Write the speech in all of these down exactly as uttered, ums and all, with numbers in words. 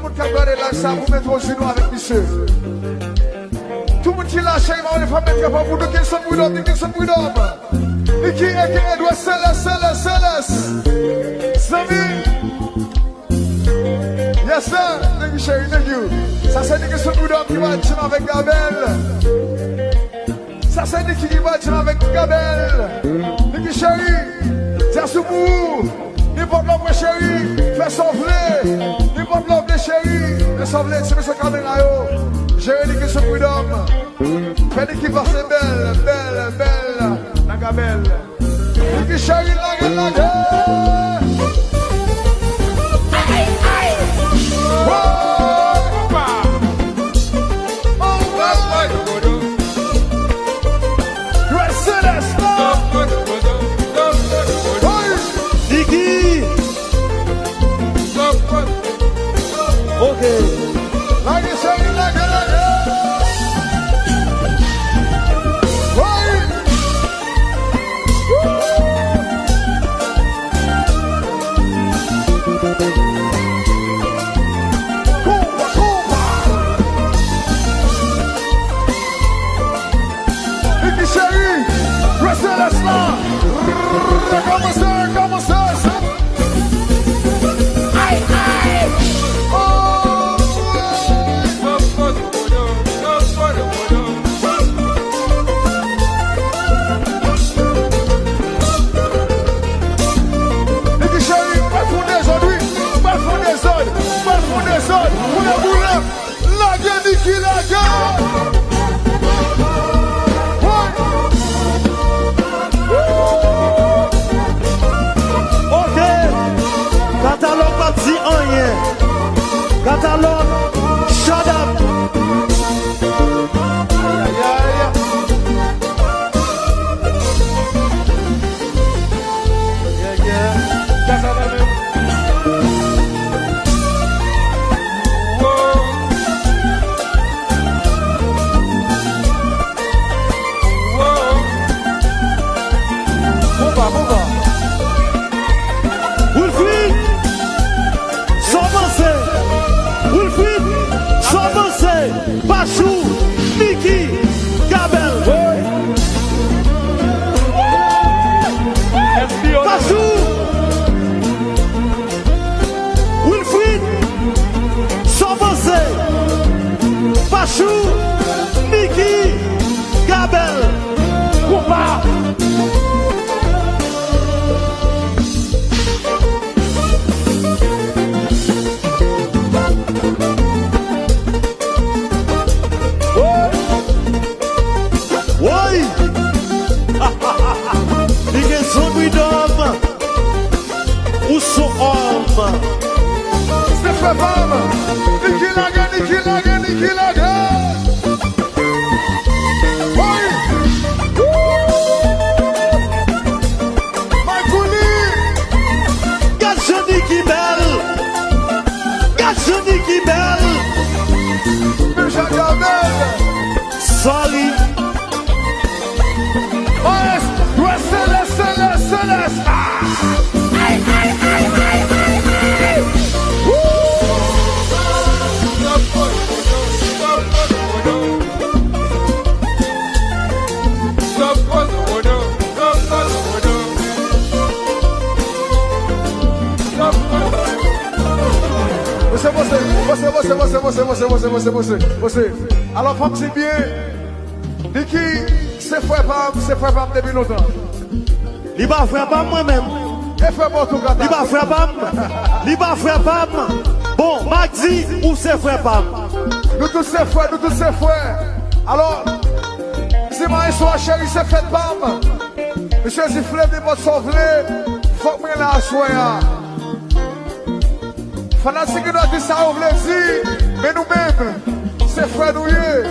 Moun k ap gade live sa, pou mete yon jenou avèk misye. Tout moun ki la, cheri, mwen fè mèt kapab pou Nickyson Prud'homme, Nickyson Prud'homme. Nicky, aka Edward Celeste, Celeste, Celeste. Zanmi. Yes, sir. Thank you, cheri. Thank you. Sa se Nickyson Prud'homme ki va jam avèk Gabel. Sa se Nicky ki va jam avèk Gabel. Nicky cheri, sa sou pou ou. Nenpòt lè w vle cheri, fè sa w vle. Nenpòt lè w vle cheri, fè sa w vle. Ti mesye kamera yo, jere Nickyson Prud'homme. Fè Nicky pase bèl, bèl, bèl nan Gabel. Nicky cheri, lage, lage. Ay, ay. Wow. Alright. Red Celeste. Hey. Nicky. Ok. Lage, cheri, lage, lage. Hey. Nicky cheri, rete lès la. Rekòmanse, rekòmanse. Ay, ay. Oh. Nicky cheri, pral fè yon dezòd, wi. Pral fè yon dezòd, pral fè yon dezòd. Boule, boule. Lage, Nicky, lage. Woy. Ok. Katalòg pa di anyen. Katalòg, shut up. Ay, ay, ay. Yeah, yeah. Gaz la nan men. Wow. Wow. Konpa, konpa. Wilfrid, sa w panse? Wilfrid, sa w panse? Pachou, Nicky, Gabel. Pachou, Wilfrid, sa w panse? Pachou, Nicky, Gabel. Konpa. Woy! Li gen son freedom. Ou son òm. Se frè pa m. Nicky lage, Nicky lage, Nicky lage. Woy! Woo! Mike Willy! Gad jan Nicky bèl! Gad jan Nicky bèl! Deja Gabel! Sorry! Maes, West Celeste, Celeste, Celeste! Ah! Ay, ay, ay, ay, ay, ay! Woo! Mesye, pase, pase, pase. Alò, fò m di byen, Nicky, se frè pa m, se frè pa m depi lontan. Li pa frè pa m, mwen menm. E frè pa w tou, Kata. Li pa frè pa m. Li pa frè pa m. Bon, m a di, ou se frè pa m. Nou tout se frè, nou tout se frè. Alò, se maestro a cheri, se fèt pa m. Misye di, "Flèv nenpòt sa w vle, fòk mwen la aswè a." Fanatik yo dwe di sa yo vle di, men nou menm, se frè nou ye.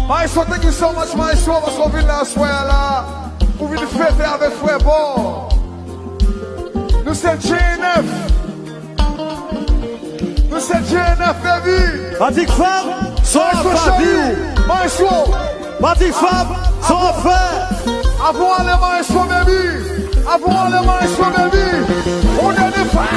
Maestro, thank you so much, Maestro, paske w vin la aswè a la, ou vin fete avèk frè pa w. Nou se J N F. Nou se J N F, baby. Patrick Fabre, sa w ap pa di w? Maestro. Patrick Fabre, sa w ap fè? Avan w ale, Maestro, baby. Avan w ale, Maestro, baby. On dènye fwa.